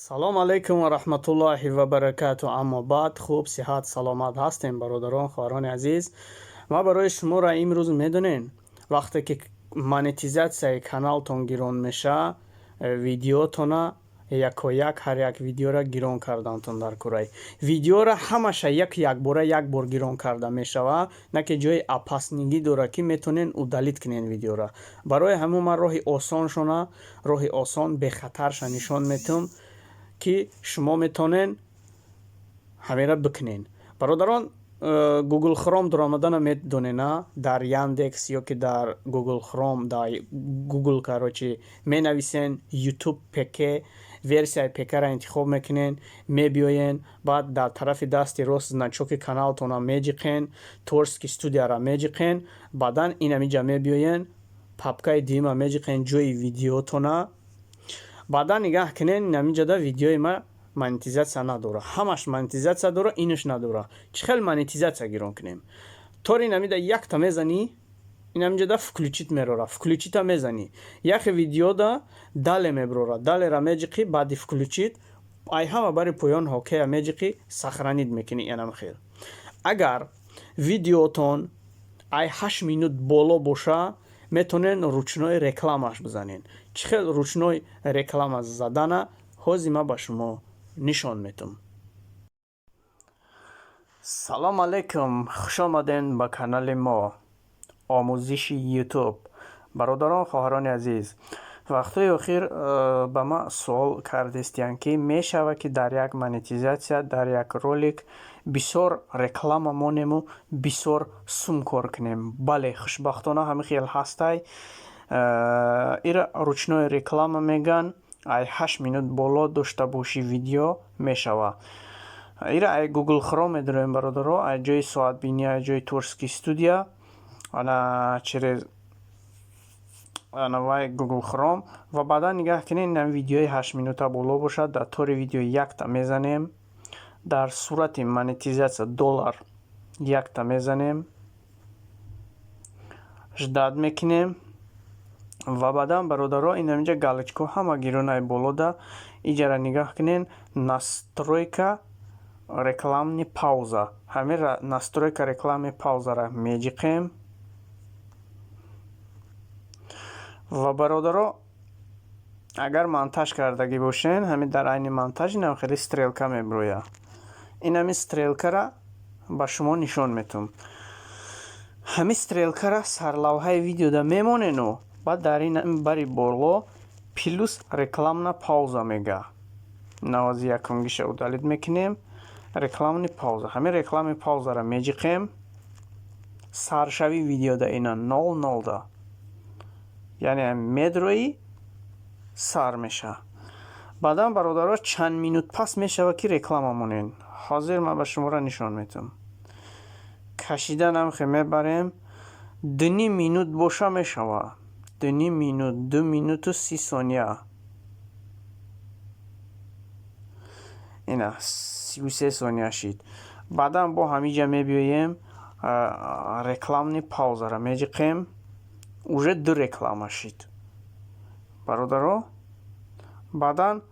Салом алайкум ва раҳматуллоҳи ва баракату. Аммо баъд, хуб, сиҳат, саломат ҳастем, бародарон, хоҳарони азиз. Ма барои шуморо имрӯз, медонен, вақте ки монетизатсияи каналтон гирон меша, видеотона якояк, ҳар як видеора гирон кардантон дар курай. Видеора ҳамаша як якбора як бор гирон карда мешава, на ки ҷои опаснигӣ дора, ки метонен удалить кунен видеора. Барои ҳамон ман роҳи осоншона, роҳи осон, бехатарша нишон метум, ки шумо метонен ҳамера бикунен. Бародарон, Google Chrome дуромадана медонена, дар Яндекс ё ки дар Google Chrome, дар Google, короче, менависен YouTube ПК, версияи ПК-ра интихоб мекунен, мебиёен, баъд дар тарафи дасти рост значоки каналтона меҷиқен, творческий студияра меҷиқен, баъдан инамиҷа мебиёен, папкаи дуюма меҷиқен, ҷои видеотона. Баъдан нигаҳ кунен, инамиҷада видеои ма монетизатсия надора. Ҳамаш монетизатсия дора, инаш надора. Чӣ хел монетизатсия гирон кунем? Тори инамида якта мезанӣ, инамиҷада включить мерора, включита мезанӣ. Яхе видеода далее меброра, далеера меҷиқӣ, баъди включить ай ҳама бари поён окейя меҷиқӣ, сохранить мекунӣ. Янам хел. Агар видеотон ай 8 минут боло боша, метонен ручной рекламаш бизанен. Чӣ хел ручной реклама задана ҳозир ман ба шумо нишон метум. Салом алейкум, хушомаден ба канали мо, омӯзиши Ютуб. Бародарон, хоҳарони азиз, вақтҳои охир ба ман суол кардистиянд, ки мешавад, ки дар як монетизатсия, дар як ролик бисёр реклама монему, бисёр сум кор кунем? Бале, хушбахтона ҳамин хел ҳастай. Ира ручной реклама мегӯянд. Ай 8 минут боло дошта бошӣ видео, мешава. Ира ай Google Chrome медароем, бародаро, ай ҷои соатбинӣ, ай ҷои творческий студия, ана через ана вай Google Chrome. Ва баъдан нигаҳ кунед, ин видеои 8 минута боло бошад, дар тори видео якта мезанем, дар сурати монетизатсия доллар якта мезанем, ждать мекунем. Ва баъдан, бародаро, инаминҷа галочко ҳама гиронаи болода, иҷара нигаҳ кунед, настройка рекламный пауза. Ҳамин настройка рекламный паузара меҷиқем. Ва, бародаро, агар монтаж кардагӣ бошен, ҳамин дар айни монтаж инам хеле стрелка мебирояд. Инами стрелкара ба шумо нишон метум. Ҳамин стрелкара сарлавҳаи видеода мемонену баъд дар ин бари боло плюс рекламная пауза мега. Навози якумгиша удалить мекунем. Рекламный пауза, ҳамин рекламный паузара меҷиқем. Саршавии видеода ина 00-да, яъне медроӣ, сар меша. Баъдан, бародаро, чанд минут пас мешавад, ки реклама монен. Ҳозир ман ба шуморо нишон метам. Кашида намхе мебарем, 2,5 минут боша мешава, 2,5 минут, 2 минуту 30 сония, ина 33 сония шид. Баъдан бо ҳамиҷа мебиёем, рекламный паузара меҷиқем, уже ду реклама шид, бародаро. Баъдан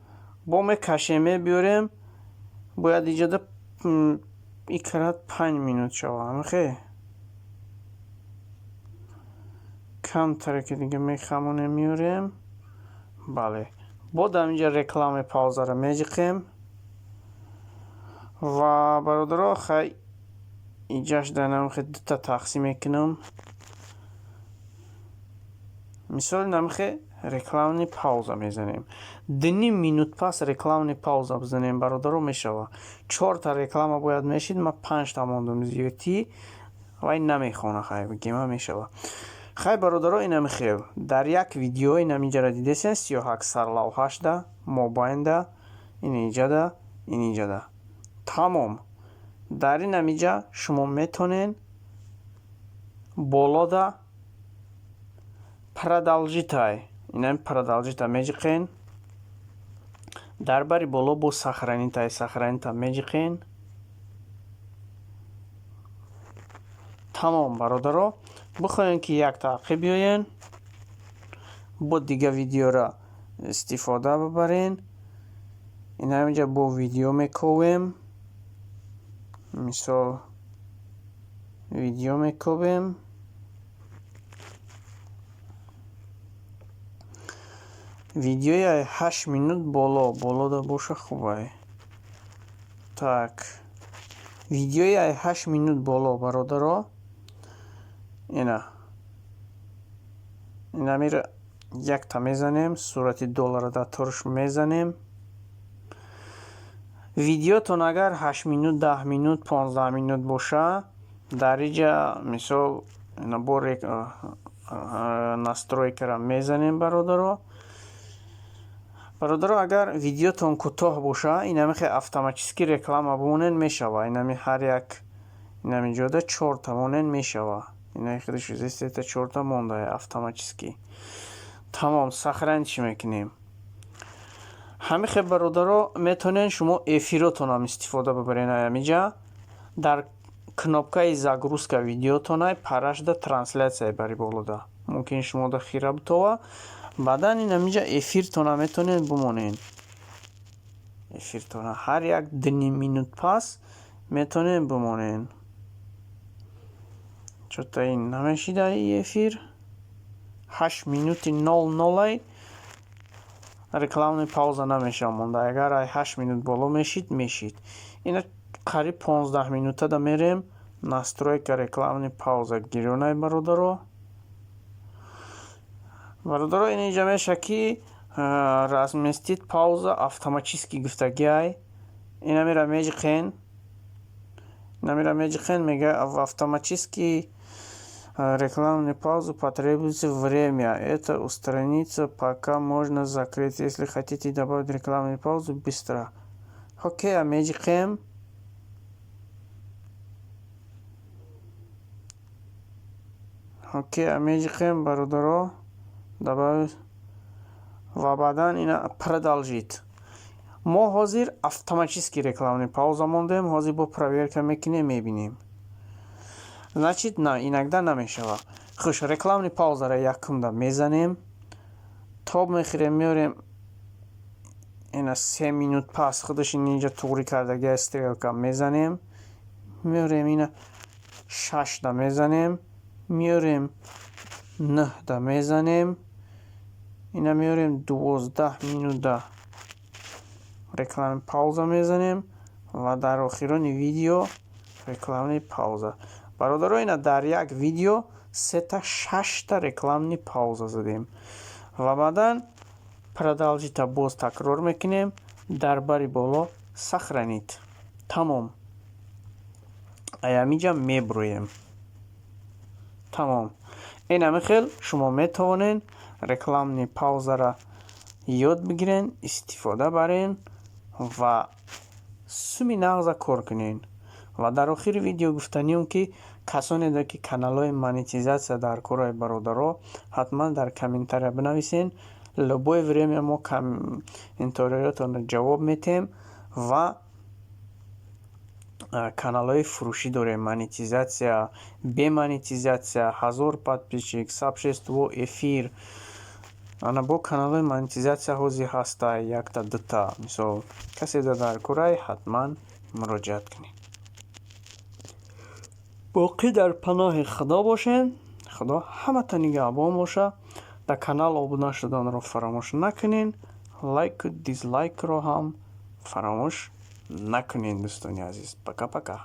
бо мекашем, мебиёрем, бояд иҷода икрат 5 минут шава. Ҳамихе камтаре ки дига мехамонем, меёрем. Бале, бо дар инҷа рекламный паузара меҷиқем. Ва, бародаро, хай, иҷаш данамхе дута тақсим мекунам. Мисол, намхе рекламный пауза мезанем, 2,5 минут пас рекламный пауза бизанем, бародаро, мешава. Чорта реклама бояд мешид, ман панҷта мондум, зиёдтӣ вай намехона. Хай, бигема, мешава. Хай, бародаро, инами хел дар як видео инаминҷара дидесен, сиёҳак сарлавҳашда, мобайнда, ин иҷада, ин иҷада, тамом. Дар ин амиҷа шумо метонен болода продолжитай, инами продолжита меҷиқен, дар бари боло бо сохранитай, сохранита меҷиқен. Тамом, бародаро. Бихоҳем, ки як таъқиб биёен, бо дига видеора истифода бибарен. Ина инҷа бо видео мековем. Мисол, видео мекобем. Видеои 8 минут боло болода боша, хубай. Так, видеои 8 минут боло, бародаро. Ина инамира якта мезанем, сурати доллара дар торш мезанем. Видеотон агар 8 минут, 10 минут, 15 минут боша, дар иҷа, мисол, бо настройкара мезанем, бародаро. Бародаро, агар видеотон кӯтоҳ боша, инами хел автоматически реклама бимонен, мешава. Инами ҳар як инами ҷода чорта монен, мешава. Ина худаш сета, чорта монда автоматически. Тамом, сохранить мекунем. Ҳамин хел, бародаро, метавонед шумо эфиротонам истифода бибаред. Ҳамиҷа дар кнопкаи загрузка видеотонай парашда трансляция бари болода мумкин шумода хира битова. Баъдан ин ҳамиҷа эфиртона метавонед бимонед. Эфиртона ҳар як 2,5 минут пас метавонед бимонед. Чё-то ин намешида. Эфир 8 минути 00-ай рекламный пауза намешава монда. Агар ай 8 минут боло мешид, мешид. Ина қариб 15 минутада мерем, настройка рекламный пауза гирёнай, бародаро. Бародаро, ин инҷа меша ки разместить пауза автоматически гуфтагиай. Инамира меҷиқен, инамира меҷиқен, мега автоматически рекламную паузу потребуется время. Это устранится, пока можно закрыть, если хотите добавить рекламную паузу быстро. Окей, меҷиқем. Окей, меҷиқем, бародаро, добавить ва баъдан ина продолжить. Мо ҳозир автоматически рекламный пауза мондем. Ҳозир бо проверка мекунем, мебинем. Значит, на, иногда намешава. Хуш, рекламный паузара якумда мезанем, тоб мехӯрем, меорем. Ина 3 минут пас худаш инҷа туғри кардагия, стрелка мезанем, меорем. Ина шашда мезанем, меорем, нӯҳда мезанем. Ина меорем, 12 минута рекламный пауза мезанем ва дар охирони видео рекламный пауза. Бародаро, ина дар як видео сета, шашта рекламный пауза задем ва баъдан продолжить-а боз такрор мекунем, дар бари боло сохранить. Тамом, аямиҷа меброем. Тамом, инами хел шумо метавонед рекламный паузара ёд бигирен, истифода барен ва суми нағза кор кунед. Ва дар охири видео гуфтанием, ки касоне ки каналҳои монетизатсия дар корҳои, бародаро, ҳатман дар комментария бинависен. Любое время мо комментариётонро ҷавоб метиҳем. Ва каналҳои фурӯшӣ дорем: монетизатсия, бе монетизатсия, 1000 подписчик, сообщество, эфир. Ана бо каналҳои монетизатсия ҳозир ҳастай якта, дута. Мисол, касе дар корай, ҳатман муроҷиат кунед. Боқӣ дар паноҳи Худо бошед. Худо ҳамата нигаҳбон боша. Дар канал обуна шуданро фаромӯш накунед, лайку дизлайкро ҳам фаромӯш накунед, дӯстони азиз. Пока, пока.